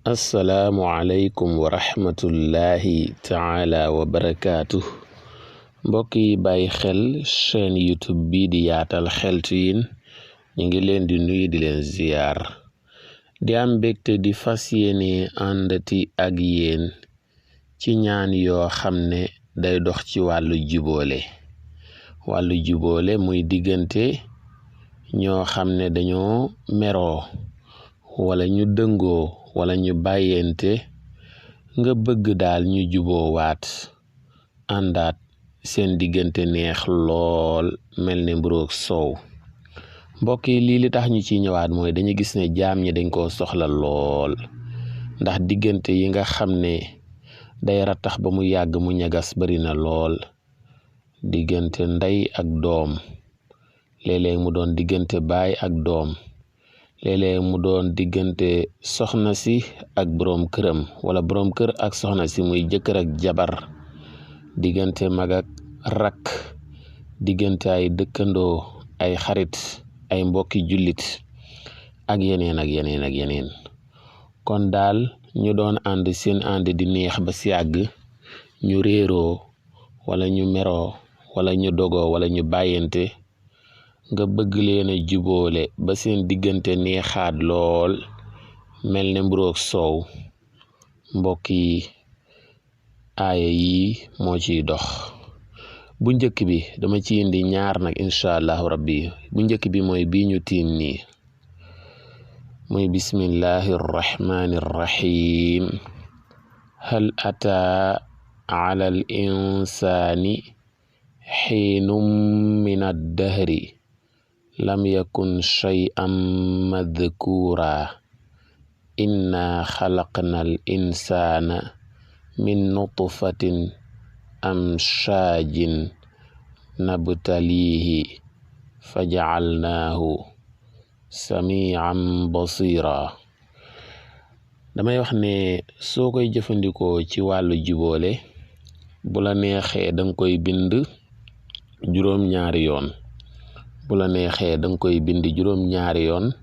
assalaamu aleykum wa rahmatullahi taala wa barakaatu. Mbokk yi bàyyi xel chaîne YouTube bi di yaatal xeltu yin ñu ngi leen di nuyu di leen ziyaar di am mbégte di fas yéene àndati ak yéen ci ñaan yoo xam ne day dox ci wàllu juboole muy diggante ñoo xam ne dañoo meroo wala ñu dëngoo wala ñu bàyyente nga bëgg daal ñu juboo waat àndaat seen diggante neex lool mel ne mburoog soow. Mbokk yi lii li tax ñu ciy ñëwaat mooy dañu gis ne jaam ñi dañ koo soxla lool ndax diggante yi nga xam ne day rattax ba mu yàgg mu ñagas bari na lool. Diggante ndey ak doom léeg-léeg mu doon diggante baay ak doom, léeg-léeg mu doon diggante soxna si ak boroom këram wala boroom kër ak soxna si muy jëkkër ak jabar, diggante mag ak rakk, diggante ay dëkkandoo, ay xarit, ay mbokki jullit ak yeneen ak yeneen ak yeneen. Kon daal ñu doon ànd seen ànd di neex ba si yàgg ñu réeroo wala ñu meroo wala ñu dogoo wala ñu bàyyente nga bëgg leen a juboole ba seen diggante neexaat lool mel ne mburoog soow. Mbokk yi aaya yi moo ciy dox. Bu njëkk bi dama ci indi ñaar nag incha allahu rabbi. Bu njëkk bi mooy bii ñu tiim nii muy bismillahi rrahmani rrahim. hal ataa ala al insani xiinum min addahri lam yakun shay'an madhkura inna xalaqna al insana min nutfatin amshaajin nabtalihi fajacalnaahu samian basira. Damay wax ne soo koy jëfandikoo ci wàllu juboole bu la neexee danga koy bind juróom-ñaari yoon. Bu la neexee danga koy bind juróom-ñaari yoon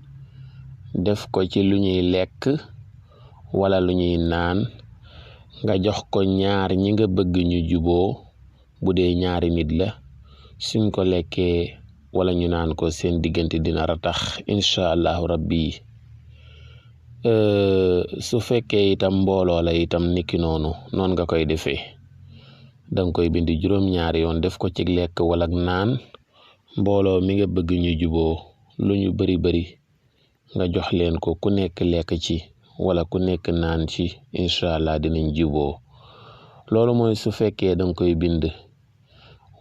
def ko ci lu ñuy lekk wala lu ñuy naan nga jox ko ñaar ñi nga bëgg ñu juboo bu dee ñaari nit la suñ ko lekkee wala ñu naan ko seen diggante dina ratax incha allahu rabbi. Su fekkee itam mbooloo la itam niki noonu nga koy defee danga koy bind juróom-ñaari yoon def ko ci lekk wala naan mbooloo mi nga bëgg ñu juboo lu ñu bari bari nga jox leen ko ku nekk lekk ci wala ku nekk naan ci incha allah dinañ juboo. Loolu mooy su fekkee danga koy bind.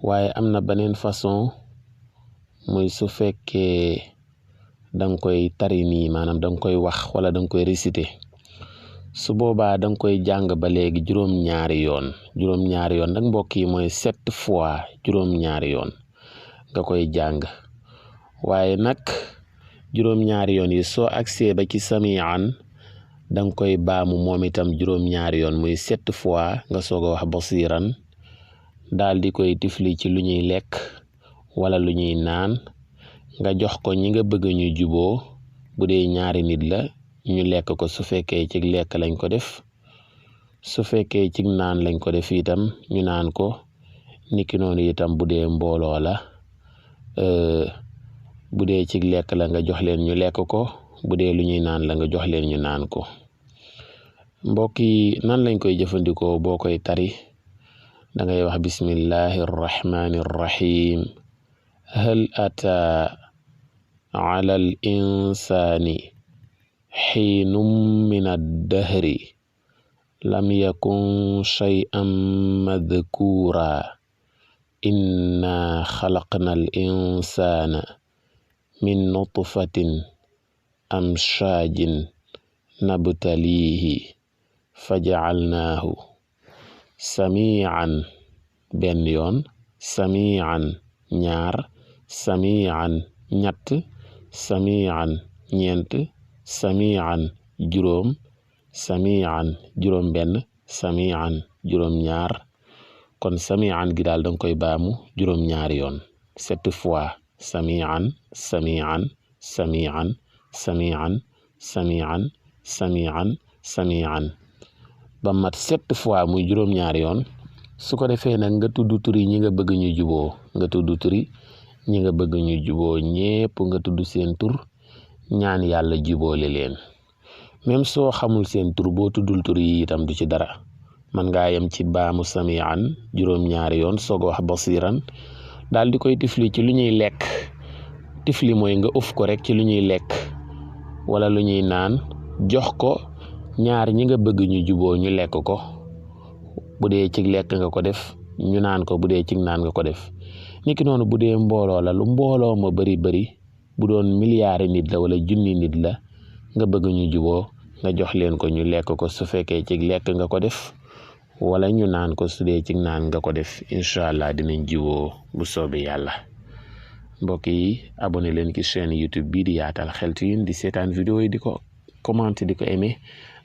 Waaye am na beneen façon muy su fekkee danga koy tari nii maanaam danga koy wax wala danga koy réciter. Su boobaa danga koy jàng ba léegi juróom-ñaari yoon nag mbokk yi mooy 7 fois juróom-ñaari yoon nga koy jàng. Waaye nag juróom-ñaari yoon yi soo agsee ba ci samian danga koy baamu moom itam juróom-ñaari yoon muy 7 fois nga soog a wax basiran daal di koy tifli ci lu ñuy lekk wala lu ñuy naan nga jox ko ñi nga bëgg ñu juboo bu dee ñaari nit la ñu lekk ko su fekkee ci lekk lañ ko def, su fekkee ci naan lañ ko def itam ñu naan ko niki noonu itam bu dee mbooloo la bu dee ci lekk la nga jox leen ñu lekk ko, bu dee lu ñuy naan la nga jox leen ñu naan ko. Mbokk yi nan lañ koy jëfandikoo boo koy tari dangay wax bismillahi rrahmani rrahim. hal ataa ala al insani xiinum min addahri lam yakun shay'an madhkura inna xalaqna al insana min nutfatin amshaajin nabtalihi fajacalnaahu samian benn yoon, samian ñaar, samian ñett, samian ñeent, samian juróom, samian juróom benn, samian juróom ñaar. Kon samian gi daal danga koy baamu juróom-ñaari yoon 7 fois samian samian samian samian samian samian samian ba mat 7 fois muy juróom-ñaari yoon su ko defee nag nga tudd turi ñi nga bëgg ñu juboo nga tudd turi ñi nga bëgg ñu juboo ñépp nga tudd seen tur ñaan yàlla juboole leen même soo xamul seen tur boo tuddul tur yi itam du ci dara man ngaa yem ci baamu samian juróom-ñaari yoon soog wax basiran daal di koy tifli ci lu ñuy lekk tifli mooy nga uf ko rek ci lu ñuy lekk wala lu ñuy naan jox ko ñaar ñi nga bëgg ñu juboo ñu lekk ko bu dee ci lekk nga ko def ñu naan ko bu dee ci naan nga ko def niki noonu bu dee mbooloo la lu mbooloo ma bari bu doon milliards nit la wala junni nit la nga bëgg ñu juboo nga jox leen ko ñu lekk ko su fekkee ci lekk nga ko def wala ñu naan ko su dee ci naan nga ko def incha allah dinañ juboo bu soobee yàlla. mbokk yi abonné leen ci chaîne YouTube bii di Yaatal Xeltu Yin di seetaan vidéo yi di ko commenter di ko aimer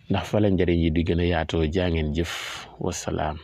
ndax fa la njëriñ yi di gën a yaatoo jaa ngeen jëf wasalaam.